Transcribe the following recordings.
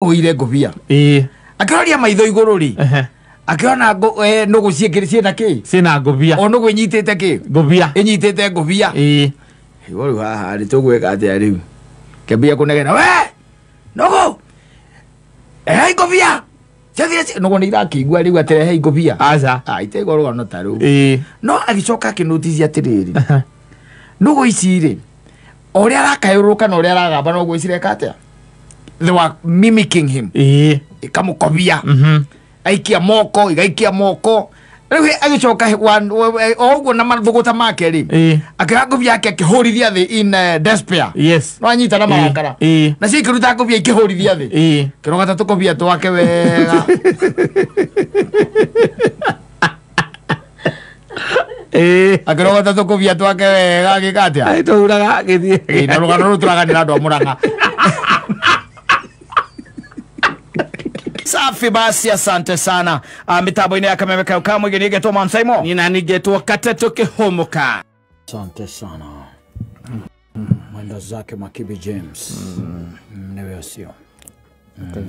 Oire ngobia. Akĩroria maitho igũrũ rĩ. Akĩona nũgũ ciĩkĩrĩ ciĩna kĩ? Ciĩna ngobia. O nũgũ ĩnyitĩte kĩ? Ngobia. Ĩnyitĩte ngobia. Igũrũ rĩu haha rĩ tũgwĩka atĩa rĩu? Kĩambia kũnegena we! Nũgũ! Rehei ngobia! Ciathire nũgũ nĩ irakĩigua rĩu atĩ rehei ngobia. Aca. Ah, itaigua rũgano ta rũu. No agĩcoka akĩnotithia atĩrĩrĩ. Nũgũ ici rĩ, o ũrĩa arakayũrũrũka na ũrĩa aragamba noguo cireka atĩa? They were mimicking him. Ikamũkobia. Aikia moko, igaikia moko. Rĩu agĩcoka o ũguo na mathũgũta make rĩ. Akĩoya ngobia yake akĩhũrithia thĩ in despair. Yes. No anyita na marakara. Nacio ikĩruta ngobia ikĩhũrithia thĩ. Kĩrogata tũkobia twake wega. Akĩrogota tũkobia twake wega agĩka atĩa? Agĩtũhuraga agĩthiĩ. Na rũgano rũu tũraganĩra andũ a Mũrang'a. Safi basi, asante sana. Mitambo-inĩ ya Kameme kau ka mũingĩ nĩngetwo Mansaimo. Niĩ nani ngetwo Katetũ Kĩhũmũka. Asante sana. Mwenda zake Makibi James. Niwe sio.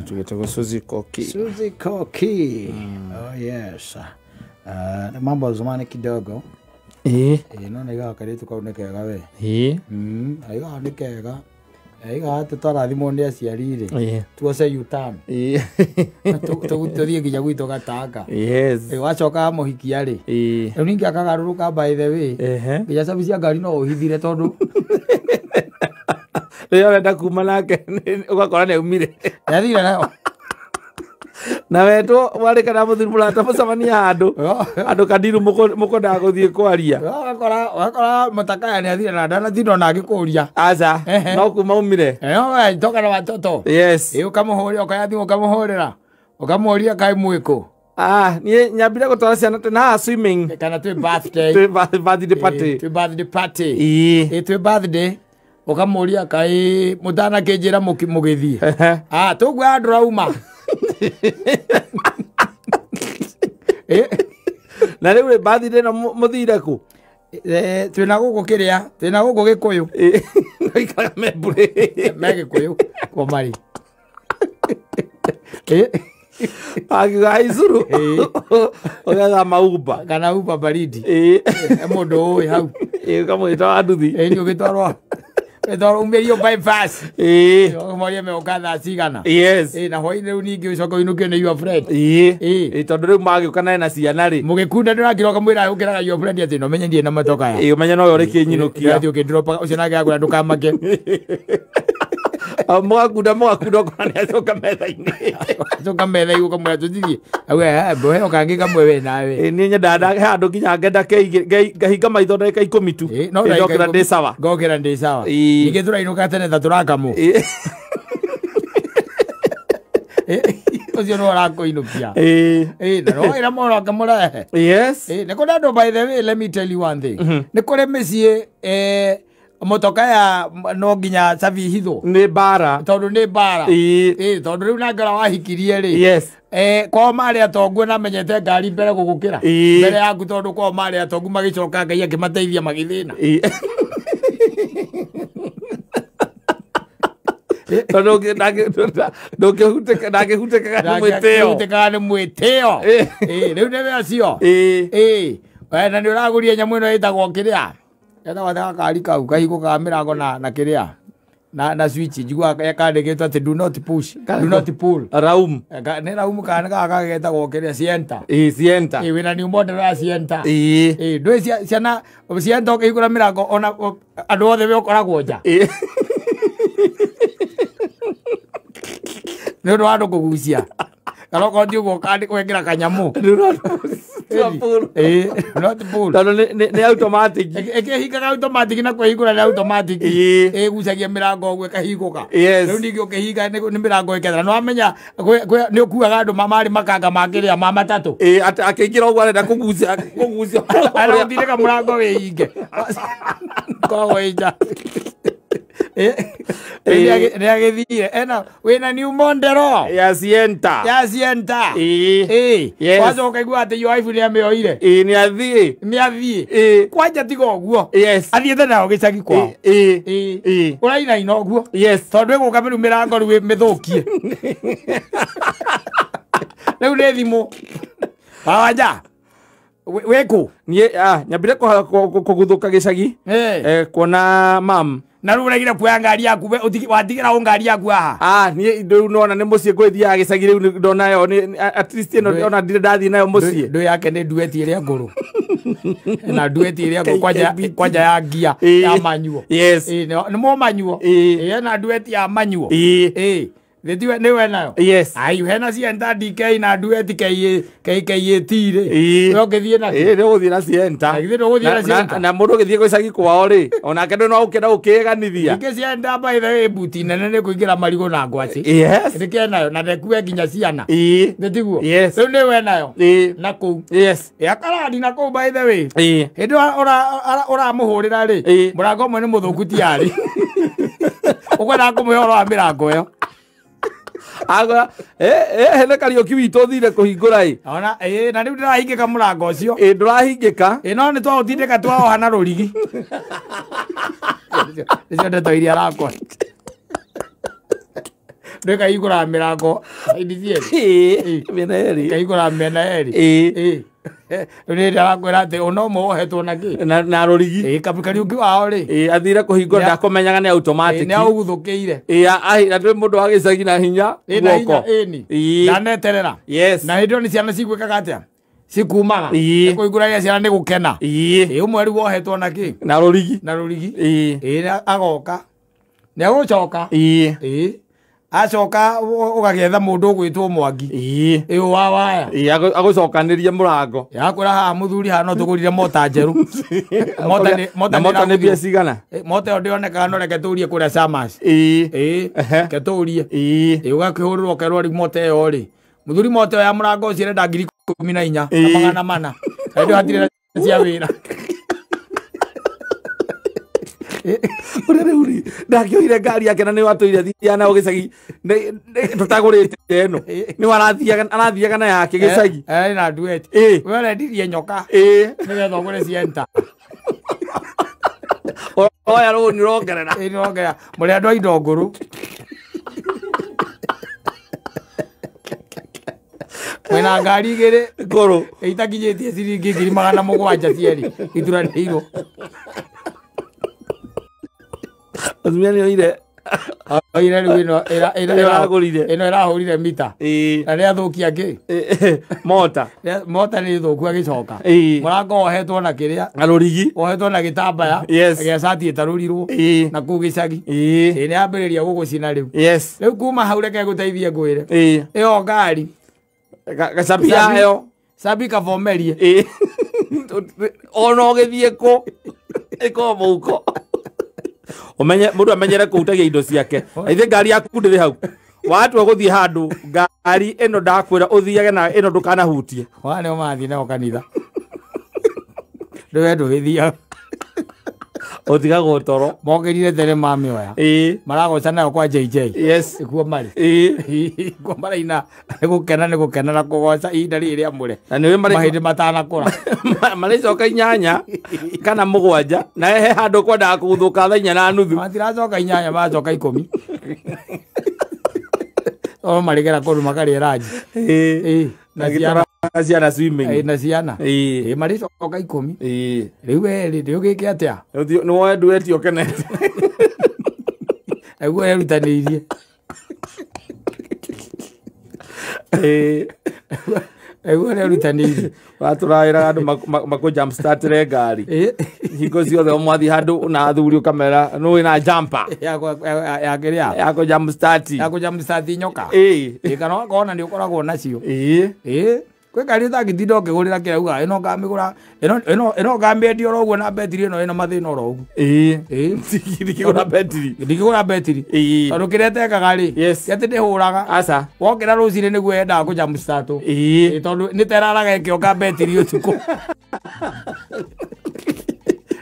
Tugetagwo Suzy Koki. Suzy Koki. Oh yes. Mambo ya zamani kidogo. No nĩgaga kairĩtu kau nĩ kega we. Aigaga nĩ kega. Aigaga atĩ twarathimwo nĩ aciari rĩ. Tuoce U-turn. Tũthiĩ nginya gwitũ Gatanga. Yes. Wacoka mũhikia rĩ. Rĩu ningĩ akagarũrũka by the way. Nginya cabi cia ngari no ũhithire tondũ rĩrĩa ũrenda kuma nake ũgakora nĩ aumire. Nĩathire nayo. Na wetwo warĩ kana mũthuri mũrata mũcemania handũ andũ kandiru mũkwendaga gũthiĩ kwaria. Ũgakora mũtakaya nĩathire na ndanatinda ona agĩkũria. Aca, no kuma aumire. Toka na watoto. Yes. Ũkamũhũrĩra ũkoya thimũ ũkamũhũrĩra. Ũkamũũria kaĩ mwĩkũ. Ah, niĩ nyambire gũtwara ciana tene haha swimming. Kana twĩ birthday. Twĩ birthday party. Twĩ birthday party. Twĩ birthday. Ũkamũũria kaĩ mũtanakĩnjĩra mũgĩthiĩ. Ah, tũguoya andũ rauma. Na rĩu rĩ birthday ĩno mũthire kũ? Twĩna gũkũ kĩrĩa, twĩna gũkũ Gĩkũyũ. No ikaraga Membũrĩ. Me Gĩkũyũ kwa marĩ. Akiuga Icuru. Ũgethama Uber. Kana Uber baridi. Mũndũ ũĩ hau. Ũkamwĩta wa nduthi. Nĩ ũgĩtwarwo. Ũgĩtwarwo umĩrio bypass. Ũkamũria megũka thaa cigana. Yes. Na hwaĩ-inĩ rĩu ningĩ ũcoke ũinũkio nĩ your friend. Tondũ rĩu magĩũka na ena ciana rĩ. Mũgĩkunda ndũrakĩra ũkamwĩra ũkĩraga your friend atĩ no menye ndirĩ na matoka aya. Ũmenye nowe ũrĩkĩnyinũkia. Ũrathiĩ ũkĩndropaga ũcio nake akwĩra ndũkamake. Mũgakunda mũgakunda ũkona nĩ acoka metha-inĩ. Acoka metha-inĩ ũkamwĩra tũthiĩ. Auga he kangĩ kamwe we nawe. Niĩ nyendaga he handũ nginya ngenda ngahinga maitho ndagĩka 10 tu. Ndokĩra ndĩ sawa. Ngokĩra ndĩ sawa. Ningĩ tũrainũka tene ta tũrakamũ. Ũcio nĩwe ũrakũinũkia. Na no ĩra mũndũ akamũrehe. Yes. Nĩ kũrĩ andũ by the way, let me tell you one thing. Nĩ kũrĩ mĩciĩ motoka ya no nginya cabi hithwo. Nĩ mbara. Tondũ nĩ mbara. Tondũ rĩu nake ũrĩa wahikirie rĩ. Yes. Kwao marĩ atongu na menyete ngari mbere gũgũkĩra. Mbere yaku tondũ kwao marĩ atongu magĩcoka Ngai akĩmateithia magĩthĩna. Tondũ ndũngĩhutĩkaga nĩ mwĩtĩo. Ndũngĩhutĩkaga nĩ mwĩtĩo. Rĩu nĩwe acio. Na nĩ ũragũria nyamũ ĩno ĩtagwo kĩrĩa. Etagwo gakari kau kahingũkaga mĩrango na kĩrĩa na switch njiguaga kandĩkĩtwo atĩ do not push, do not pull. Raum. Nĩ Raum kana nĩ gaka getagwo kĩrĩa Sienta. Sienta. Wĩna new model ya Sienta. Ndũĩ ciana Sienta ũkĩhingũra mĩrango ona andũ othe we ũkoragwo nja. Nĩ ũndũ wa andũ kũgucia. Kana okorwo ti ũguo ũkandĩkwo kanyamũ. Not pull. Tondũ nĩ automatic. Ĩkĩhingaga automatic na kwĩhingũra nĩ automatic. Ĩgucagia mĩrango ũguo ĩkahingũka. Rĩu ningĩ ũkĩhinga nĩ mĩrango ĩkethera. Nĩ wamenya nĩ ũkuaga andũ marĩ makanga ma kĩrĩa ma matatũ. Akĩingĩra ũguo arenda kũgucia kũgucia. Arathirĩka mũrango wĩhinge. Koragwo wĩ nja. Nĩ agĩthire ena wĩna new Mondero ya Sienta. Ya Sienta. Ĩĩ. Yes. Wacoka igua atĩ your wife nĩ amĩoire. Ĩĩ nĩ athiĩ. Nĩ athiĩ. Ĩĩ. Kwanja tiga ũguo. Yes. Athiĩte nayo gĩcagi kwao. Ĩĩ. Ĩĩ. Ũrainaina ũguo. Yes. Tondũ ĩgũka mĩru mĩrango rĩu mĩthũkie. Rĩu nĩ thimũ. Wawanja. Wĩkũ? Niĩ nyambire kũguthũka gĩcagi. Kuona mam. Na rĩu ũregire kuoya ngari yaku watigĩra ũ ngari yaku haha? Niĩ rĩu nona nĩ mũciĩ ngwĩthiaga gĩcagi rĩu ndona yo at least ĩno ona ndirĩ ndathiĩ nayo mũciĩ. Ndũ yake nĩ ndueti ĩrĩa ngũrũ. Na ndueti ĩrĩa ngũrũ kwanja ya ngia ya manyuo. Yes. Nĩ mũmanyuo. Ĩĩ. Ena ndueti ya manyuo. Ĩĩ. Nĩ we nayo? Yes. Ai hena Sienta DK na ndueti KKAT rĩ. Ĩĩ. We ũngĩthiĩ na Ĩĩ nĩ ũgũthiĩ na Sienta. Githĩ ndũgũthiĩ na Sienta? Na mũndũ ũgĩthiĩ gĩcagi kwao rĩ, onake ndũ no ũkĩenda gũkĩĩganithia. Ningĩ Sienta by the way buti nene nĩ kũingĩra marigũ na ngwacĩ. Yes. Nĩkĩ nayo na ndekue nginya ciana. Ĩĩ. Nĩ tiguo? Yes. Rĩu nĩ we nayo? Ĩĩ. Na kũu. Yes. Akarandi na kũu by the way. Ĩĩ. Hĩndĩ ũramũhũrĩra rĩ, mũrango ũmwe nĩ mũthũku tiarĩ. Ũkwendaga kũmũhe ũhoro wa mĩrango ĩyo. Agora hene Kariũki witũ ũthire kũhingũra ĩ. Ona na rĩu ndĩrahingĩka mũrango ũcio. Ĩ ndũrahingĩka. Ĩ no nĩ twaũtindĩka twaoha na rũrigi. Nĩcio ndeto iria arakora. Ndĩkahingũra mĩrango saidi cierĩ. Ĩ mĩena yerĩ. Kahingũra mĩena yerĩ. Ĩ. Rĩu nĩ arakwĩra atĩ ona ũmwe wohetwo na kĩ? Na rũrigi. Ĩ Kariũki wao rĩ. Ĩ athire kũhingũra ndakũmenyaga nĩ automatic. Nĩ aũguthũkĩire. Ĩ na ndũrĩ mũndũ wa gĩcagi na hinya guoko. Ĩni. Ndaneterera. Yes. Na hĩndĩ ĩyo nĩ ciana cigwĩkaga atĩa? Cikumaga. Ĩ. Kũhingũragia ciana nĩ gũkena. Ĩ. Ĩ ũmwe rĩu wohetwo na kĩ? Na rũrigi. Na rũrigi. Ĩ. Ĩ agoka. Nĩ agũcoka. Ĩ. Ĩ. Acoka ũgagĩetha mũndũ ũgwĩtwo Mwangi. Ĩ. Ĩ wa waya. Ĩ agũcokanĩria mũrango. Yakwĩra haha mũthuri haha no tũgũrire mota njerũ. Mota nĩ mbia cigana? Mota ĩyo ndĩonekaga no reke tũrie kũrĩa Shamas. Ĩ. Ĩ. Reke tũrie. Ĩ. Ĩ ũgakĩhũrĩrwo ũkerwo rĩu mota ĩyo rĩ. Mũthuri mota ĩyo ya mũrango ũcio ĩrenda 14,000 na 400. Hĩndĩ ĩyo hatirĩ na cia wĩra. Ũrĩa rĩu rĩ ndakĩoire ngari yake na nĩ watũire athiaga nayo gĩcagi tũtagũrĩte ĩno nĩ arathiaga na yake gĩcagi. Na ndueti. We ũrendirie nyoka. Ĩ. Nĩgetha ũgũre Sienta. Oya rũni ũrongerera. Ĩ nĩũrongerera. Mũrĩ andũ a indo ngũrũ. Mwĩna ngari igĩrĩ ngũrũ itakinyĩtie ciringi 700 cierĩ ituranĩirwo. Atumia nĩ oire. Oire rĩu ĩno ĩragũrire. Ĩno ĩrahũrire mita. Ĩ. Na nĩ athũkia kĩ? Mota. Mota nĩ thũku agĩcoka. Ĩ. Mũrango wohetwo na kĩrĩa? Na rũrigi. Wohetwo na gĩtambaya. Yes. Gĩa cati ĩtarũrirwo. Ĩ. Na kũu gĩcagi. Ĩ. Ĩ nĩ yambĩrĩria gũgũcina rĩu. Yes. Rĩu kuma hau reke ngũteithie ngwĩre. Ĩ. Ĩyo ngari. Gacabi yayo. Cabi kavomerie. Ĩ. Ona ũgĩthiĩ kũ? Ĩkorwo mũhuko. Ũmenye mũndũ amenyere kũhutagia indo ciake. Ithe ngari yaku ndĩrĩ hau. Watua gũthiĩ handũ ngari ĩno ndakwĩra ũthiage na ĩno ndũkanahutie. Wa nĩo mathiĩ nao kanitha. Ndũwe ndũgĩthiaga. Ũtigagwo toro. Mokĩrire tene mamĩoya. Ĩ. Maragoca nayo kwa JJ. Yes. Ĩkuo marĩ. Ĩ. Ĩkuo maraina nĩ gũkena na kũgoca ihinda rĩrĩ rĩamũre. Na nĩũĩ marĩ mahĩndĩ matanakũra. Marĩcoka 8 kana 7 na he handũ kwendaga kũguthũka thaa 4:30. Matiracoka 8 maracoka 10. O marĩgera kũndũ makarĩa ranji. Ĩ. Na ciana. Ciana swimming. Ĩ na ciana. Ĩ. Ĩ marĩcoka 10. Ĩ. Rĩu we rĩ ndũgĩke atĩa? Nĩ woe ndueti ũkenete. Naguo erutanĩirie. Ĩ. Naguo erutanĩirie. Watũraĩraga andũ makũ jump startĩre ngari. Ĩ. Hingo ciothe mwathiĩ handũ na athuri ũkamera nũ wĩna jumper. Ya kĩrĩa? Ya kũ jump start. Ya kũ jump start nyoka. Ĩ. Ĩ kana ũkona nĩ ũkoragwo nacio. Ĩ. Ĩ. Kwĩ ngari ũtangĩtinda ũkĩgũrĩra kĩrĩa ugaga ĩno ngamĩgũra ĩno ngamĩendia oro ũguo na betiri ĩno ĩna mathĩna oro ũguo. Ĩ. Ĩ. Ndingĩgũra betiri. Ndingĩgũra betiri. Ĩ. Tondũ kĩrĩa ĩtekaga rĩ. Yes. Ti atĩ ndĩhũraga. Aca. Wokĩra rũcinĩ nĩguo yendaga kũ jump start. Ĩ. Ĩ tondũ nĩ ta ĩraraga ĩkĩonga betiri ũtukũ.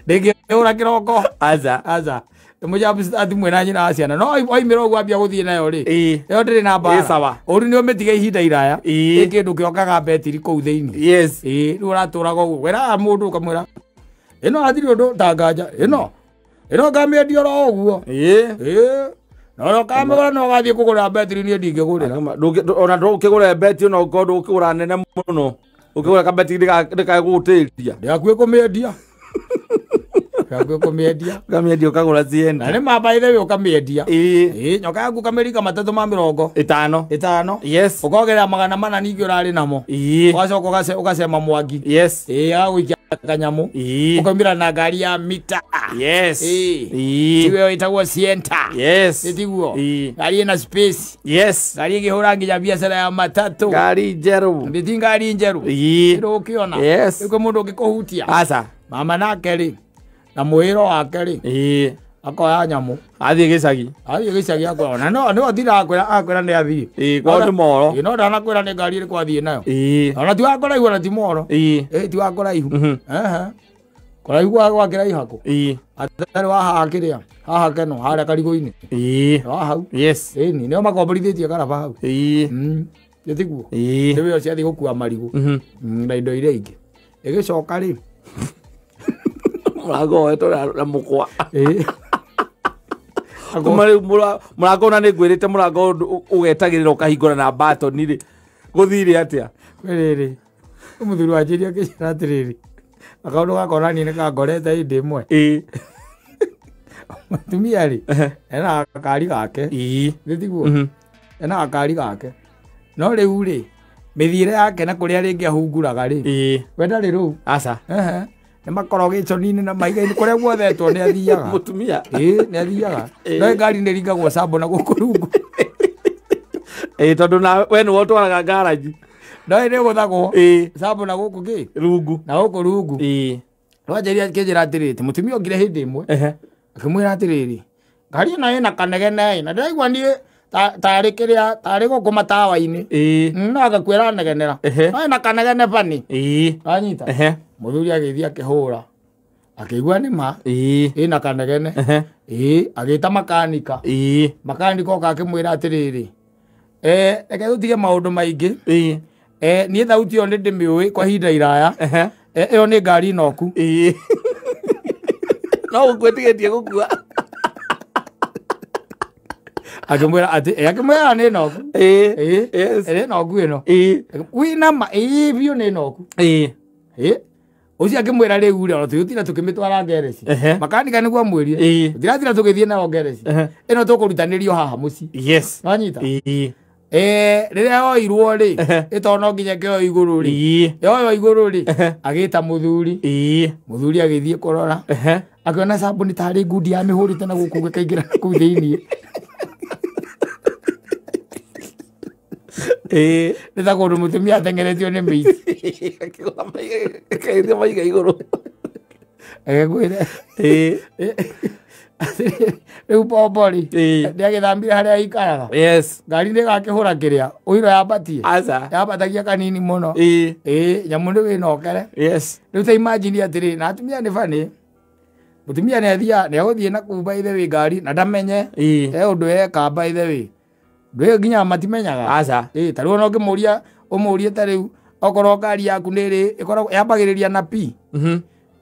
Ndĩngĩhũra kĩroko. Aca. Aca. Mũjump start mwena nyina wa ciana. No oimĩra ũguo ambia gũthiĩ nayo rĩ. Ĩyo ndĩrĩ na mbara. Ũru nĩ ũmĩtige ihinda iraya. Ĩ kĩndũ kĩokaga betiri kũu thĩinĩ. Yes. Ĩ rĩu ũratũraga ũguo. Weraga mũndũ ũkamwĩra ĩno hatirĩ ũndũ ta nganja. Ĩno. Ĩno ngamĩendia oro ũguo. Ĩ. No kamĩgũra no ũgathiĩ kũgũra betiri niĩ ndingĩgũrĩra. Ona ndũngĩgũra betiri no ũkorwo ndũkĩgũra nene mũno. Ũkĩgũra kabetiri ndĩkagũtĩria. Ndĩhakuhĩ kũmĩendia. Ndĩhakuhĩ kũmĩendia. Ũkamĩendia ũkagũra cienda. Na nĩ ma by the way ũkamĩendia. Ĩ nyoka yaku ũkamĩringa matatũ ma mĩrongo ĩtano. Yes. Ũkongerera 400 ningĩ ũrarĩ namo. Ũgacoka ũgacema mwangi. Yes. Ĩ agagũikia kanyamũ. Ũkaumĩra na ngari ya mita. Yes. Ĩ. Tiwe ĩtagwo Sienta. Yes. Tiguo. Ngari ĩna space. Yes. Ngari ĩngĩhũra nginya biacara ya matatũ. Ngari njerũ. Ndĩ ngari njerũ. Ndũkĩona. Yes. Rĩu kwĩ mũndũ ũngĩkũhutia. Aca. Mama nake rĩ na mwĩro wake rĩ. Akoya nyamũ. Athiĩ gĩcagi. Athiĩ gĩcagi akoya. Na no athira akwĩra nĩ athiĩ. Ĩ kwao nĩ moro. Ĩ no ndanakwĩra nĩ ngari ĩrĩkũ athiĩ nayo. Ĩ. Ona ti wa kũraihu ona ti moro. Ĩ. Ti wa kũraihu. Kũraihu gwa kĩraihu kũ. Ĩ. Atarĩ wa haha kĩrĩa. Haha keno harĩa karigũ-inĩ. Ĩ. Wa hau. Yes. Ĩni nĩo makomborithĩtie karaba hau. Ĩ. Nĩ tiguo. Ĩ. Rĩu ĩyo ciathiĩ gũkua marigũ. Na indo iria ingĩ. Ĩgĩcoka rĩ. Mũrango woetwo na mũkwa. Ĩ. Kuma rĩu mũrango ona nĩ ngwĩrĩte mũrango ũgetagĩrĩra ũkahingũra na batoni rĩ. Gũthire atĩa? Rĩrĩ. Mũthuri wanjĩria akĩnjĩra atĩrĩrĩ. Akaũndũ gakora niĩ nĩkangorete hĩndĩ ĩmwe. Ĩ. Mũtumia rĩ, ena gakari gake. Ĩ. Nĩ tiguo? Ena gakari gake. No rĩu rĩ, mĩthiĩre yake na kũrĩa rĩngĩ ahunguraga rĩ. Ĩ. We ndarĩ rũu. Aca. Nĩ makorogĩconi-inĩ na mahiga-inĩ kũrĩa guothe etwo nĩ athiaga. Mũtumia. Ĩ, nĩ athiaga. No ngari nĩ ĩringagwo cambo na gũkũ rungu. Ĩ tondũ na we nĩwe ũtwaraga ngaraji. No nĩ ĩgũthagwo. Ĩ. Cambo na gũkũ kĩ? Rungu. Na gũkũ rungu. Ĩ. Rwanjĩria akĩnjĩra atĩrĩrĩ, mũtumia okire hĩndĩ ĩmwe. Akĩmwĩra atĩrĩrĩ, ngari ĩno ĩna kanegene na ndĩraigua niĩ tarĩ kĩrĩa tarĩ gũkũ matawa-inĩ. Ĩ. No agakwĩra anegenera. No ĩna kanegene bani. Ĩ. Wanyita? Mũthuri agĩthiĩ akĩhũra. Akĩigua nĩ ma. Ĩ. Ĩna kanegene. Ĩ, agĩta makanika. Ĩ. Makanika oka akĩmwĩra atĩrĩrĩ, reke tũtige maũndũ maingĩ. Ĩ. Niĩ thauti ĩyo nĩ ndĩmĩũĩ kwa ihinda iraya. Ĩyo nĩ ngari noku. Ĩ. No gũkwĩtigĩtie gũkua. Akĩmwĩra atĩ akĩmwĩra nĩ noku. Ĩ. Yes. Ĩ noku ĩno. Ĩ. Wĩna ma ĩ biũ nĩ noku. Ĩ. Ĩ. Ũcio akĩmwĩra rĩu rĩ ona tũgĩtira tũkĩmĩtwara ngereci. Makanika nĩguo amwĩrire. Tũtiratira tũgĩthiĩ nayo ngereci. Ĩno tũkũrutanĩrio haha mũciĩ. Yes. Wanyita? Ĩ. Rĩrĩa yoirwo rĩ, ĩtondũ no nginya ĩkĩoywo igũrũ rĩ. Yoywo igũrũ rĩ, agĩta mũthuri. Mũthuri agĩthiĩ kũrora. Akĩona sabuni tarĩ ngundi yamĩhũrĩte na gũkũ gĩkaingĩra kũu thĩinĩ. Ĩ. Nĩ ta kũndũ mũtumia ateng'eretio nĩ mĩici. Akĩgũtha mahiga, akĩgeithia mahiga igũrũ. Agĩkwĩra. Ĩ. Rĩu bombo rĩ, Ĩ. nĩagĩthambire harĩa aikaraga. Yes. Ngari nĩgakĩhũra kĩrĩa, ũiro yambatie. Aca. Yambatagia kanini mũno. Ĩ. Ĩ, nyamũ nĩ wĩnokere. Yes. Rĩu ta imagine atĩrĩ, na atumia nĩ bani. Mũtumia nĩ athiaga, nĩegũthiĩ na kũu by the way ngari, na ndamenye. Ĩ. He ũndũ eka by the way. Ndũĩ nginya matimenyaga. Aca. Ĩ, ta rĩu ona ũngĩmũria, ũmũrie ta rĩu, okorwo ngari yaku nĩ ĩrĩ, ĩkoragwo yambagĩrĩria na P.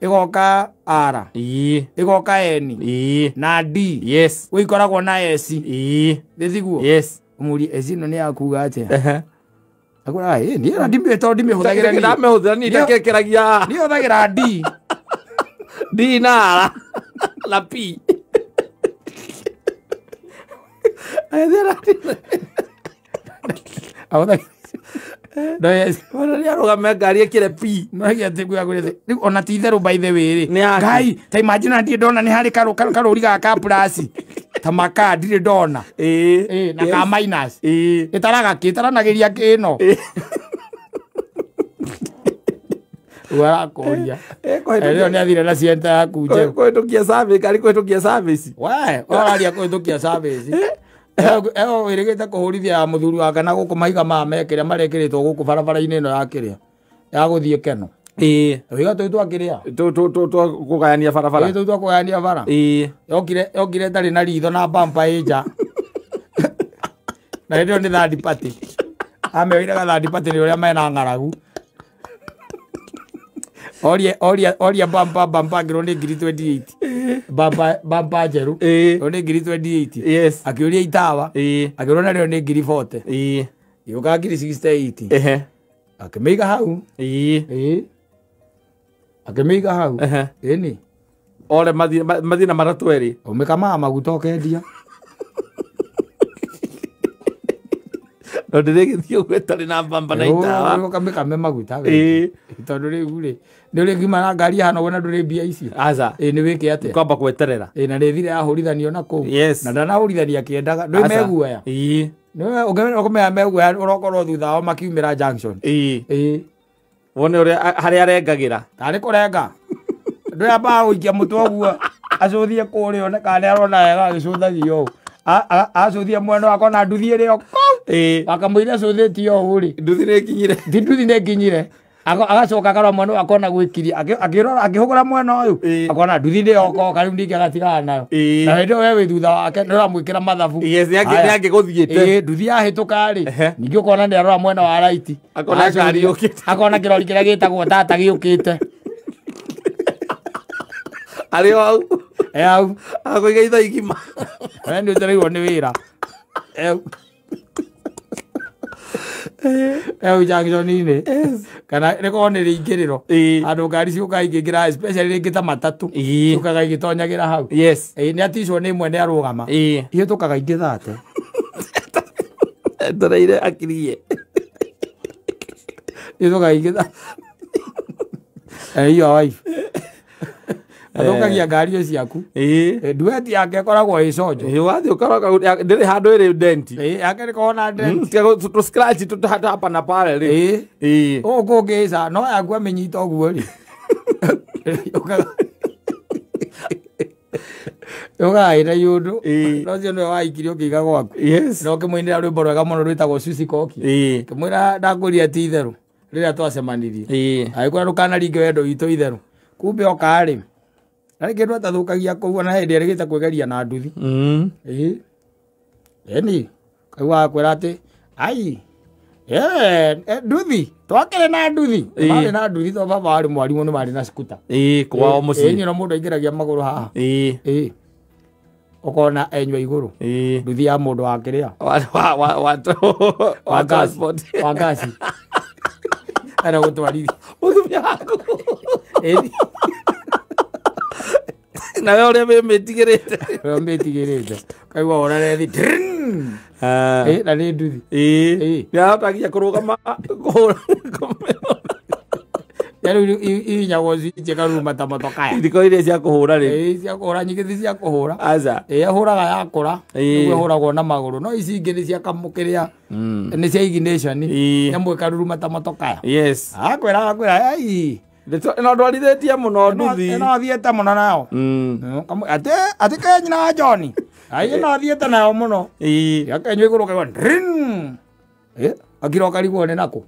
Ĩgoka R. Ĩ. Ĩgoka N. Ĩ. Na D. Yes. Gwĩ ikoragwo na S. Ĩ. Nĩ tiguo? Yes. Ũmũrie S ĩno nĩ yakuga atĩa? Akwĩra, ĩ, niĩ ona ndimĩũĩ tondũ ndimĩhũthagĩra niĩ. Ndamĩhũthĩra niĩ ndakĩkĩragia. Niĩ hũthagĩra D. D na R. Na P. No yes. Ona nĩ arũgame ngari ĩkĩre P. No ya atĩ kwĩra kwĩra rĩu ona ti itherũ by the way rĩ. Nĩ yake. Ngai, ta imagine ndirĩ ndona nĩ harĩ karũri gaka ka plus. Ta maka ndirĩ ndona. Ĩ. Ĩ, na ka minus. Ĩ. Ĩtaraga kĩ, ĩtaranagĩria kĩ ĩno. Ũrakũria. Rĩo nĩ athire na cienta yaku njerũ. Kũhĩtũkia service, ngari kũhĩtũkia service. We, ũraria kũhĩtũkia service. Eo wĩrĩgĩte kũhũrithia ya mũthuri wake na gũkũ mahiga maya mekĩrĩa marekĩrĩtwo gũkũ barabara-inĩ ĩno ya kĩrĩa ya gũthiĩ Keno. Ĩĩ. Ũiga tũu twakĩrĩa? Tũ kũgayania barabara. Ĩĩ, tũu twakũgayania bara. Ĩĩ. Yokire ĩtarĩ na ritho na bumper ĩ nja. Na hĩndĩ ĩyo nĩ third party. Ameoire third party nĩ ũrĩa mena ng'aragu. Oria bumper ngĩrwo nĩ ngiri 28. Bumper njerũ. Ĩĩ. Ĩyo nĩ ngiri 28. Yes. Akĩũria itawa. Ĩĩ. Akĩrwo narĩo nĩ ngiri 40. Ĩĩ. Gĩũka ngiri 68. Ehe. Akĩmĩiga hau. Ĩĩ. Ĩĩ. Akĩmĩiga hau. Ehe. Ĩni. Ore mathiĩ na matatũ erĩ. Ũmĩkamaga maguta ũkendia. No ndĩrĩgĩthiĩ ũguo ĩtarĩ na bamba na itawa. Ũkamĩkame maguta. Ĩĩ. Tondũ rĩu rĩ, nĩ ũrĩkiuma na ngari hana ũguo na ndũrĩ mbia icio. Aca. Ĩĩ nĩ wĩke atĩa? Kwamba gweterera. Ĩĩ na nĩ thire yahũrithanio na kũu. Yes. Na ndanahũrithania akĩendaga. Ndũĩ Aca. meguoya. Ĩĩ. Nĩwe ũkĩmenya meguoya ũrokorwo thutha wao makiumĩra junction. Ĩĩ. Ĩĩ. Wone ũrĩa harĩa arengagĩra. Tarĩ kũrenga. Ndũĩ ambaga gũikia mũtwe ũguo acũthie kũrĩa one kana nĩ arona wega agĩcũthagia ũũ. Acũthie mwena wakwa na nduthi ĩrĩ o kũu. Ĩĩ. Akamũira acũthĩtie ũũ rĩ. Nduthi nĩ ĩkinyire. Ti nduthi nĩ ĩkinyire. Agacoka akarora mwena ũyũ akona gwĩkiria. Akĩrora akĩhũgũra mwena ũyũ. Ĩĩ. Akona nduthi nĩ yoka rĩu ningĩ agatigana nayo. Ĩĩ. Na hĩndĩ ĩyo we wĩ thutha wake nĩ ũramwĩkĩra mathabu. Yes, nĩ angĩgũthiĩte. Ĩĩ, nduthi yahĩtũka rĩ. Ehe. Ningĩ ũkona nĩ arora mwena wa right. Akona ngari yũkĩte. Akona kĩrori kĩrĩa gĩtagwo tata gĩũkĩte. Arĩ o hau. E hau. Akũiga ithaa igima. We nĩ ũcereirwo nĩ wĩra. Eau. Eau junction-inĩ. Kana rĩkorwo nĩ rĩingĩrĩro. Ĩĩ. Handũ ngari ciũkaga ikĩingĩra especially rĩngĩ ta matatũ. Ĩĩ. Ciũkaga igĩtonyagĩra hau. Yes. Ĩĩ nĩ aticwo nĩ ĩmwe nĩ arũgama. Ĩĩ. Ihĩtũkaga ingĩ thate. Etereire akirie. Ihĩtũkaga ingĩ thate. Your wife. Athũkagia ngari ciaku. Ĩĩ. Duet yake ĩkoragwo ĩ conjo. Ĩĩ wathiĩ ũkaroka ndĩrĩ handũ ĩrĩ dent. Ĩĩ yake ndĩkoragwo na dent. Tiga tũ scratch tũ hapa na pale rĩ. Ĩĩ. Ĩĩ. Ũũ kũngĩca no yaku amĩnyita ũguo rĩ. Ũkaga ĩna iũndũ. Ĩĩ. No ũcio nĩwe waikirie ũkĩiga gwaku. Yes. Na ũkĩmũinĩra rwĩmbo rwega mũno rwĩtagwo Susi Koki. Ĩĩ. Ngĩmwĩra ndakũria ti itherũ rĩrĩa twacemanirie. Ĩĩ. Agĩkwĩra ndũkanaringe wendo witũ itherũ. Kumbe oka rĩ. Na rĩngĩ ndũ atathũkagia kũu ona hĩndĩ erĩgĩte kwĩgeria na nduthi. Ĩĩ. Ĩni. Kaigua akwĩra atĩ ai. Nduthi. Twakĩrĩ na nduthi. Ĩĩ. Marĩ na nduthi tondũ baba warĩ mwarimũ nĩ marĩ na scooter. Ĩĩ kwao mũciĩ. Ĩĩ nyina mũndũ aingĩragia magũrũ haha. Ĩĩ. Ĩĩ. Ũkona enyua igũrũ. Ĩĩ. Nduthi ya mũndũ wa kĩrĩa. Wa transport. Wa ngasi. Ana gũtwarithia. Mũtumia waku. Ĩĩ. Nawe ũrĩa wĩmĩtigĩrĩte. Ũrĩa ũmĩtigĩrĩte. Kaigua ũrarethi. Ĩĩ na nĩ nduthi. Ĩĩ. Nĩ ahotagia kũrũgama kũhũra. Rĩu ihinyagwo switch ĩkaruruma ta motokaya. Ithiko iria cia kũhũra rĩ. Ĩĩ cia kũhũra nyingĩ ti cia kũhũra. Aca. Ĩĩ ĩhũraga yakũra. Ĩĩ. Nĩguo ĩhũragwo na magũrũ. No ici ingĩ nĩ cia kamũkĩrĩa. Nĩ cia ignition. Ĩĩ. Nyamũ ĩkaruruma ta motokaya. Yes. Akwĩra ai. No ndwarithĩtie mũno nduthi. Ĩno thiĩte mũno nayo. Atĩ ke nyina wa John. Ai ĩno thiĩte nayo mũno. Ĩĩ. Yakenyua igũrũ kaigua ndrin. Ĩĩ. Akira ũkarigwo nĩ nakũ.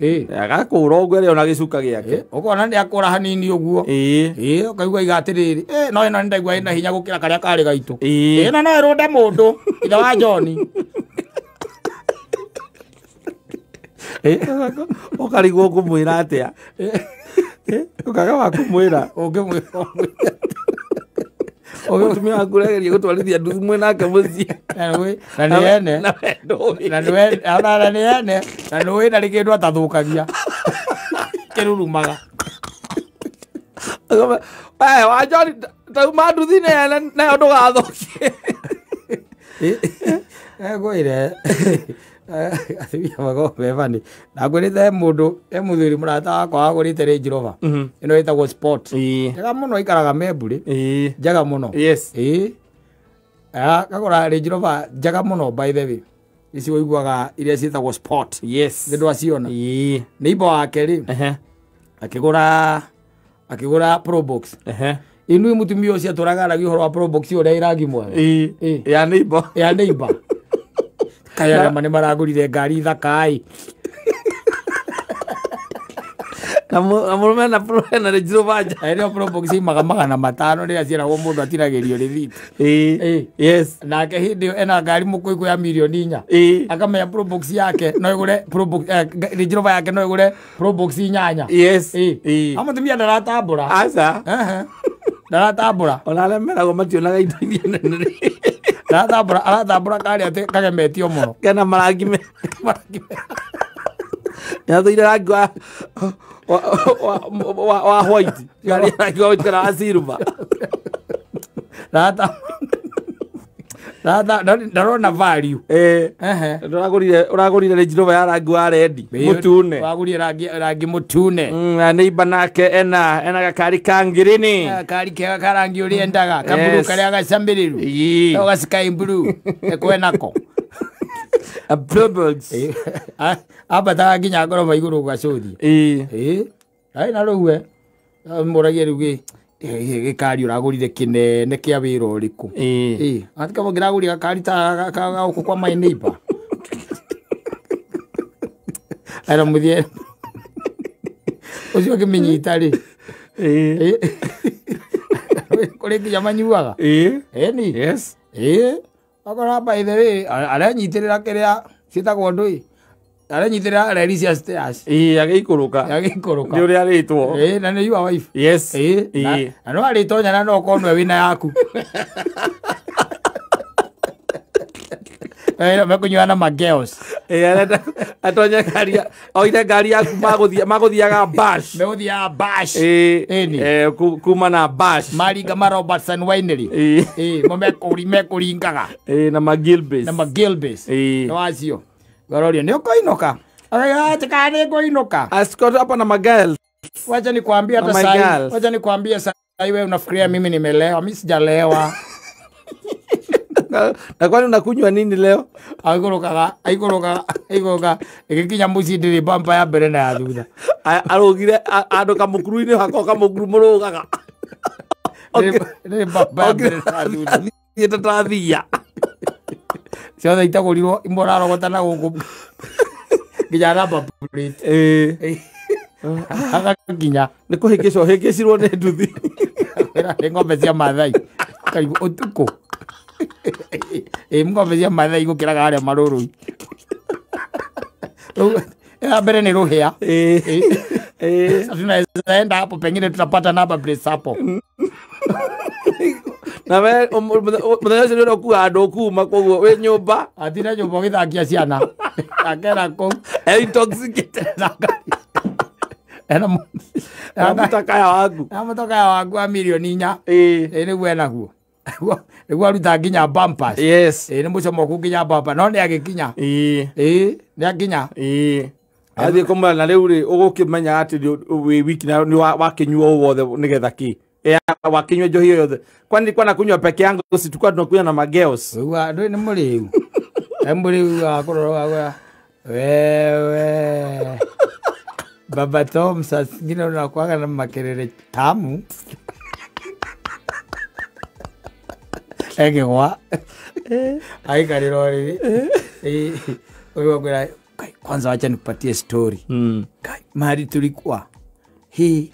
Ĩĩ. Agakũra ũguo ĩrĩ ona gĩcuka gĩake. Ũkona nĩ akũra hanini ũguo. Ĩĩ. Ĩĩ ũkaigua iga atĩrĩrĩ. Ĩĩ no ĩno nĩ ndaigua ĩna hinya gũkĩra karĩa karĩ gaitũ. Ĩĩ. Ĩno no ĩrũnde mũndũ ithe wa John. Ũkarigwo ũkũmwĩra atĩa. Ũkaga wa kũmwĩra. Ũngĩmwĩra. Mũtumia waku ũrageria gũtwarithia nduthi mwĩ nake mũciĩ. Na nĩ ene. Na we ndũĩ. Na nĩ ene. Na nĩũĩ ndarĩ kĩndũ atathũkagia. Kĩrurumaga. We wa John tauma nduthi nĩ ene nayo ndũgathũkie. Ngwĩre atumia makoragwo me funny. Na ngwĩrĩte he mũndũ he mũthuri mũrata wakwa wagũrĩte Range Rover. Ĩno ĩtagwo Sport. Njega mũno ikaraga Membũrĩ. Njega mũno. Yes. Ĩĩ. Akagũra Range Rover njega mũno by the way. Ici ũiguaga iria ciĩtagwo Sport. Yes. Nĩ ndwaciona. Ĩĩ. Neighbor wake rĩ. Akĩgũra Probox. Inui mũtumia ũcio atũraga aragia ũhoro wa Probox ũrĩa ĩrangi mwega. Ĩĩ. Ya neighbor. Ya neighbor. Kaya arĩa nĩ maragũrire ngari thaka ĩ. Na mũrũme na na Range Rover nja. Ĩrĩa Probox imaga 500 rĩrĩa ciĩragwo mũndũ atinagĩrio rĩthiti. Yes. Nake hĩndĩ ĩyo ena ngari mũkũikũ ya mirioni 4. Akamenya Probox yake no ĩgũre Probox Range Rover yake no ĩgũre Probox 8. Yes. Amũtumia ndaratambũra. Aca. Ndaratambũra. Ona arĩa meragwo mationaga indo iria nene. Ndaratambũra, aratambũra karĩa atĩ kagemetio mũno. Kena marangi me. Nĩathũire rangi wa white. Ngari rangi wa white kana wa silver. Ndarona value. Ũragũrire Range Rover ya rangi wa red mũtune. Wagũrire rangi mũtune. Na neighbor nake ena gakari ka ngirini. Gakari kega ka rangi ũrĩa endaga, ka blue karĩa gacambĩrĩru. No ga sky blue ekwenako. A Probox. Ambataga nginya ngoroba igũrũ gũgacũthia. Ai na rĩu we mũragia rĩu gĩkari ũragũrire kĩnene kĩa wĩra ũrĩkũ? Atika mũngĩragũrire gakari ta gũkũ kwa my neighbor. Ara mũthiĩ ũcio akĩmĩnyita rĩ. Kũrĩ nginya manyuaga. Ĩni. Yes. Akora by the way aranyitĩrĩra kĩrĩa ciĩtagwo ndũĩ. Aranyitĩrĩra reri cia stairs. Agĩikũrũka. Agĩikũrũka. Nĩ ũrĩa arĩtwo. Na nĩ your wife. Yes. Na no arĩtonya na no ũkorwo nĩwe wĩna yaku. Mekũnyua na magirls. Atonye ngari, oire ngari yaku magũthiaga bash. Megũthiaga bash. Kuma na bash. Maringa ma Robertson Winery. Mo mekũringaga. Na magilbis. Na magilbis. Nĩ wacio. Garoria nĩ ũkũinũka. Ati nĩ ngũinũka. Asikoto hapa na magirls. Wacha nikwambie hata sasa. Wacha nikwambie sasa wewe unafikiria mimi nimelewa, mimi sijalewa. Na kwani unakunywa nini leo? Aikũrũkaga ĩgĩkinya mũciĩ ndĩrĩ bampa ya mbere na ya thutha. Arũgire andũ kamũkuru-inĩ hako kamũkuru mũrũgaga. Ndĩrĩ bampa ya mbere na ya thutha. Thiĩte ta thia. Ciothe itagũrirwo imwe ũrarogota na gũkũ nginya number plate. Agakinya. Nĩ kũhĩngĩcwo hĩngĩcirwo nĩ nduthi. Nĩ ng'ombe cia Maathai. Karibu ũtukũ. Ng'ombe cia Maathai gũkĩraga harĩa marũrũ. Ya mbere nĩ rũhĩa. Tunaweza enda hapo pengine tutapata number plate hapo. Na we mũthenya ũcio nĩ ũrokuaga andũ kuma koguo wĩ nyũmba. Atina nyũmba ũgĩthakia ciana. Akera kũu. Intoxicated. Ena mũtakaya waku. Na mũtakaya waku wa mirioni 4. Nĩguo enaguo. Nĩguo aruta nginya bumpers. Yes. Nĩ mũcomoku nginya bumper no nĩ agĩkinya. Nĩ akinya. Athiĩ kũmwĩra na rĩu rĩ ũgũkĩmenya atĩ wĩ wiki na nĩ wakĩnyua ũũ wothe nĩgetha kĩ? Wakinywa njohi yothe. Kwani nilikuwa nakunywa peke yangu, si tulikuwa tunakunywa na magirls. Wewe ndũĩ nĩ mũrĩu. Nĩ mũrĩu wa kũrora wewe. Baba Tom saa zingine unakuwaga na makelele tamu. Egegwa. Aikarĩra ũrĩrĩ. Ũyũ akwĩra kwanza wacha nikupatie story. Kai mahali tulikuwa. Hii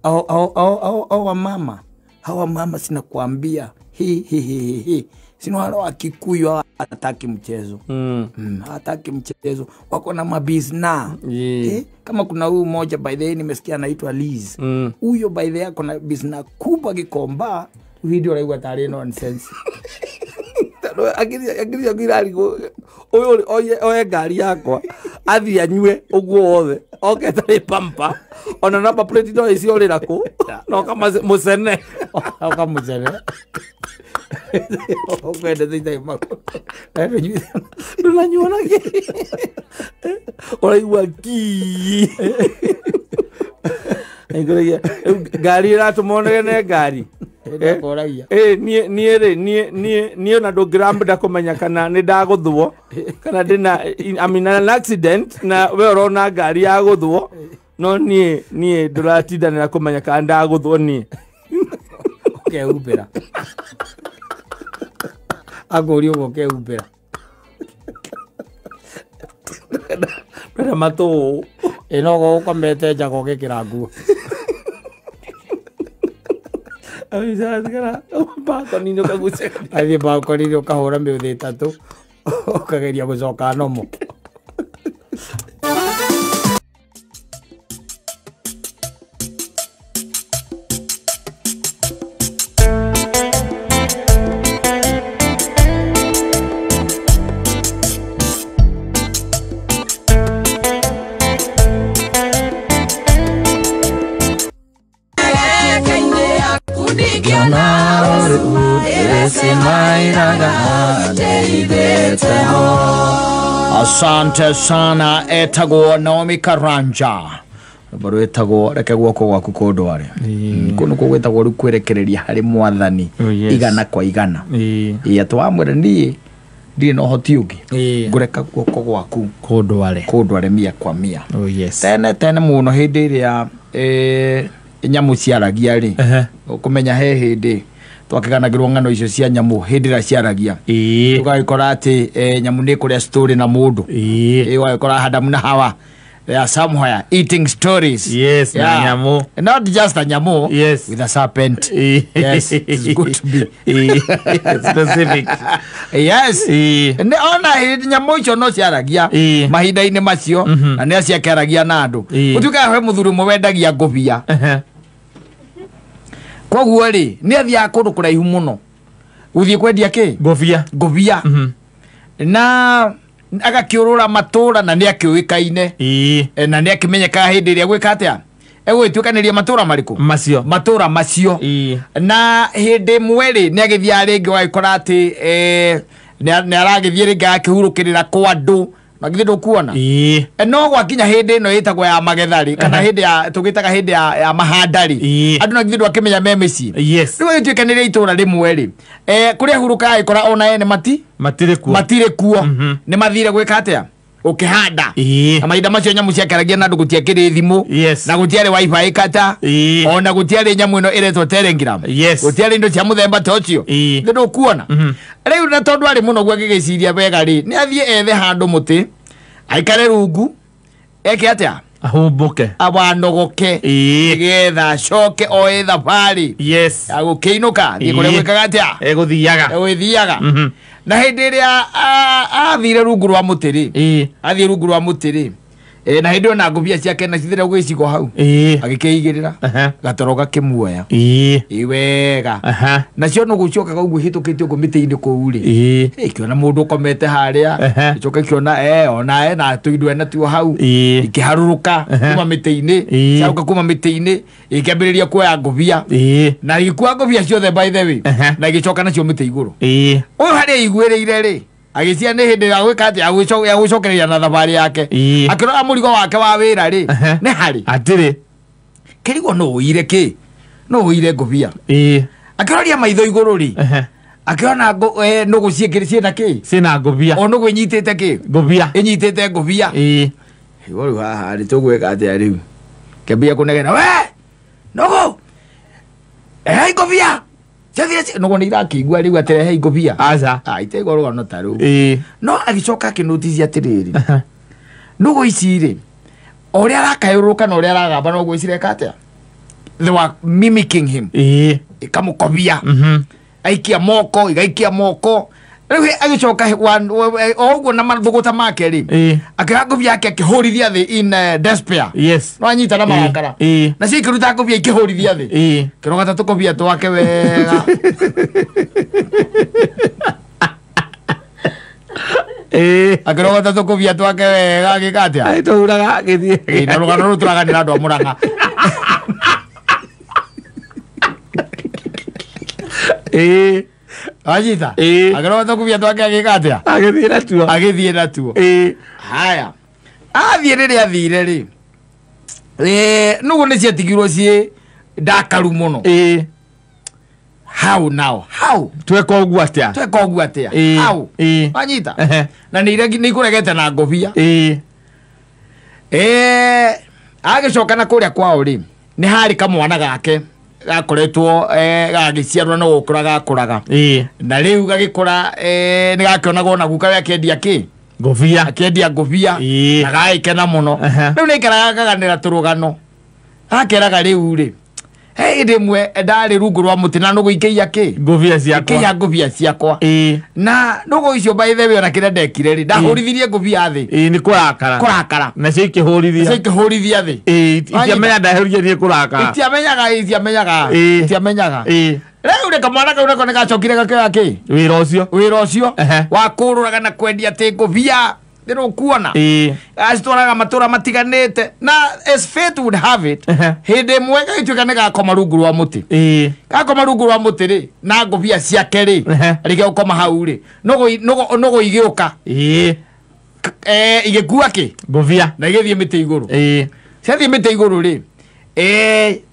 au wamama. Hawa mama sina kuambia. Hii. Sina wale wa Kikuyu hataki mchezo. Hataki mchezo. Wako na mabizna. Kama kuna huyu mmoja by the way nimesikia anaitwa Liz. Huyo by the way ako na bizna kubwa Gikomba. Video raigua tarĩ nonsense. Akiri akiri ũyũ oye ngari yakwa athiĩ anyue ũguo wothe oke tarĩ pampa ona namba plate no ĩciorĩra kũ na oka mũcene oka mũcene ũkwendete itarĩ ndũnanyua nakĩ ũraigua kii ngari ĩratũma onegene ngari niĩ rĩ niĩ ona ndũngĩrambĩra kũmenya kana nĩ ndagũthwo kana ndĩna I'm in an accident na we ũrona ngari ya gũthwo no niĩ ndũratindanĩra kũmenya kana ndagũthwo niĩ ũkehumbĩra akũria ũguo ũkehumbĩra ndwenda matũ Ĩno ũkomete njaga ũgĩkĩra nguo. Balcony-inĩ ũkagucia. Athiĩ balcony-inĩ ũkahũra mĩũthĩ ĩtatũ ũkageria gũcoka nomo. Asante sana etagwo Naomi Karanja. Rwĩmbo rwĩtagwo reke guoko gwaku kũndware. Kũu nĩkuo gwĩtagwo rĩu kwĩrekereria harĩ mwathani. Oh, yes. Igana kwa igana. Ĩĩ atĩ wamwĩra niĩ ndirĩ na ũhoti ũngĩ. Ngũreka guoko gwaku kũndware. Kũndware mia kwa mia. Oh, yes. Tene tene mũno hĩndĩ ĩrĩa nyamũ ciaragia rĩ. Ũkũmenya he hĩndĩ twakiganagirwo ng'ano icio cia nyamũ hĩndĩ ĩrĩa ciaragia. Ũgagĩkora atĩ nyamũ nĩ ĩkũrĩa story na mũndũ. Ũgagĩkora Adamu na Hawa they are somewhere eating stories. Yes, na nyamũ. Not just a nyamũ. Yes. With a serpent. Yes, it's good to be specific. Yes. Ne ona nyamũ icio no ciaragia mahinda-inĩ macio na nĩ ciakĩaragia na andũ. Ũtuĩkaga he mũthuri ũmwe wendagia ngũbia. Koguo rĩ nĩ athiaga kũndũ kũraihu mũno gũthiĩ kwendia kĩ ngũbia. Ngũbia. Na agakĩũrũra matũra na nĩ akĩũĩkaine. Na nĩ akĩmenyekaga hĩndĩ ĩrĩa gwĩka atĩa egũgĩtuĩkanĩria matũra marĩkũ macio matũra macio. Na hĩndĩ ĩmwe rĩ nĩ agĩthiaga rĩngĩ ũgagĩkora atĩ nĩ aragĩthiĩ rĩngĩ agakĩhurũkĩrĩra kwa andũ na githĩ ndũkuona. No gwakinya hĩndĩ ĩno ĩtagwo ya magetha rĩ kana hĩndĩ ya tũgĩtaga hĩndĩ ya mahanda rĩ andũ na githĩ ndwakĩmenya me mĩciĩ. Yes. Rĩu agĩtuĩkanĩria itũra rĩmwe rĩ kũrĩa hurũkaga agĩkora ona ene matirĩ kuo. Matirĩ kuo. Nĩ mathire gwĩka atĩa ũkĩhanda. Na mahinda macio nyamũ ciakĩaragia na andũ gũtiakĩrĩ thimũ. Yes. Na gũtiarĩ wifi kata. Ona gũtiarĩ nyamũ ĩno ĩretwo Telegram. Yes. Gũtiarĩ indo cia mũthemba ta ũcio. Nĩ ndũkuona. Rĩu na tondũ arĩ mũno guo agĩgĩciria wega rĩ nĩ athiĩ ethe handũ mũtĩ aikare rungu eke atĩa ahumbũke awanogoke nĩgetha acoke oe thabarĩ. Yes. Agũkĩinũka thiĩ kũrĩa gwĩkaga atĩa egũthiaga. Egũgĩthiaga. Na hĩndĩ ĩrĩa athire rungu rwa mũtĩ rĩ athiĩ rungu rwa mũtĩ rĩ na hĩndĩ ĩyo na ngũbia ciake na cithire gũgĩcigo hau agĩkĩigĩrĩra gatoro gakĩmuoya. Ĩ wega. Nacio nũgũ ciokaga ũguo ihĩtũkĩte ũguo mĩtĩ-inĩ kũu rĩ ikĩona mũndũ ũkomete harĩa icoka ikĩona ona ena tũindo enatuo hau ikĩharũrũka kuma mĩtĩ-inĩ ciarũka kuma mĩtĩ-inĩ ikĩambĩrĩria kuoya ngũbia na igĩkua ngũbia ciothe by the way na igĩcoka nacio mĩtĩ igũrũ. Ũyũ harĩa aiguĩrĩire rĩ agĩcia nĩ hĩndĩ ya gwĩka atĩa ya gũcokereria na thabarĩ yake akĩrora mũrigo wake wa wĩra rĩ nĩ harĩ atĩrĩ kĩrigwo no ũire kĩ no ũire ngũbia. Akĩroria maitho igũrũ rĩ akĩona nũgũ ciĩna kĩ ciĩna ngũbia o nũgũ ĩnyitĩte kĩ ngũbia ĩnyitĩte ngũbia. Igũrũ rĩu haha rĩ tũgwĩka atĩa rĩu kĩambia kũnegena we nũgũ ehei ngũbia nũgũ nĩ irakĩigua rĩu atĩ rehei ngũbia. Aca. Itaigua rũgano ta rũu. No agĩcoka akĩnotithia atĩrĩrĩ nũgũ ici rĩ o ũrĩa arakayũrũrũka na ũrĩa aragamba noguo cireka atĩa they were mimicking him. Ikamũkobia aikia moko igaikia moko rĩu agĩcoka o ũguo na mathũgũta make rĩ akĩoya ngũbia yake akĩhũrithia thĩ in despair. Yes. No anyita na marakara nacio ikĩruta ngũbia ikĩhũrithia thĩ kĩrogata tũkũbia twake wega. Akĩrogota tũkũbia twake wega agĩka atĩa tũhuraga agĩthiĩ. Na rũgano rũu tũraganĩra andũ a Mũrang'a. Anyita akĩrogota tũkũbia twake agĩka atĩa agĩthiĩ natuo agĩthiĩ natuo. Haya athiĩ rĩrĩa athire rĩ nũgũ nĩ ciatigirwo ciĩ ndakaru mũno. How now how tweka ũguo atĩa tweka ũguo atĩa how anyita na nĩ ikũregete na ngũbia. Agĩcoka na kũrĩa kwao rĩ nĩ harĩ kamwana gake gakoretwo gagĩciarwo na gũkũra gakũraga na rĩu gagĩkũra nĩ gakĩonagwo na guka we akĩendia kĩ Ngũbia. Akĩendia ngũbia. Ĩĩ. Na gagĩkena mũno. Rĩu nĩaikaraga akaganĩra tũrũgano. Akeraga rĩu rĩ, he hĩndĩ ĩmwe ndarĩ rungu rwa mũtĩ na nũgũ ikĩiya kĩ? Ngũbia ciakwa. Ikĩiya ngũbia ciakwa. Ĩĩ. Na nũgũ icio by the way ona kĩrĩa ndekire rĩ, ndahũrithirie ngũbia thĩ. Ĩĩ nĩ kũrakara. Kũrakara. Nacio ikĩhũrithia. Nacio ikĩhũrithia thĩ. Ĩĩ itiamenya ndahũrithia niĩ kũrakara. Itiamenyaga itiamenyaga. Ĩĩ. Itiamenyaga. Ĩĩ. Rĩu rĩ kamwana kau nako nĩgacokire gakĩoya kĩ? Wĩra ũcio. Wĩra ũcio Ehe. wa kũrũraga na kwendia atĩ ngũbia ndĩrũkuona. Ĩĩ. Acitwaraga matũra matiganĩte na as fate would have it Ehe. hĩndĩ ĩmwe gagĩtuĩka nĩ gakoma rungu rwa mũtĩ. Ĩĩ. Gakoma rungu rwa mũtĩ rĩ na ngũbia ciake rĩ Ehe. arĩkia gũkoma hau rĩ nũgũ igĩũka. Ĩĩ. Igĩkua kĩ? Ngũbia. Na igĩthiĩ mĩtĩ igũrũ. Ĩĩ. Ciathiĩ mĩtĩ igũrũ rĩ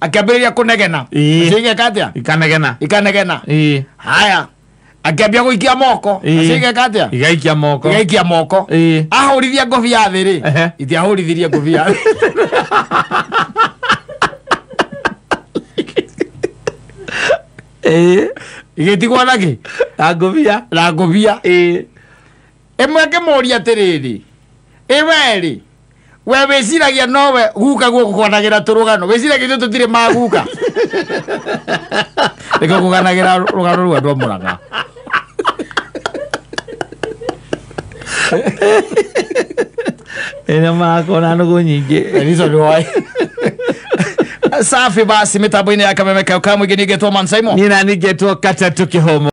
akĩambĩrĩria kũnegena. Ĩĩ. Nacio igeka atĩa? Ikanegena. Ikanegena. Ĩĩ. Haya akĩambia gũikia moko. Ĩĩ. Nacio igeka atĩa? Igaikia moko. Igaikia moko. Ĩĩ. Ahũrithia ngũbia thĩ rĩ Ehe. itiahũrithirie ngũbia thĩ. Ĩĩ. Igĩtigwo na kĩ? Na ngũbia. Na ngũbia. Ĩĩ. Ĩmwe akĩmũria atĩrĩrĩ, ĩ we rĩ we wĩciragia nowe guka guo gũkwanagĩra tũrũgano wĩciragia ithuĩ tũtirĩ maguka nĩkĩo kũganagĩra rũgano rũu andũ a Mũrang'a. Ĩna marakorwo na nũgũ nyingĩ. Reason why. Safi basi mitambo-inĩ ya Kameme kau ka mũingĩ ningĩtwo Man Simon. Niĩ na ningĩtwo Katatũ Kĩhomo.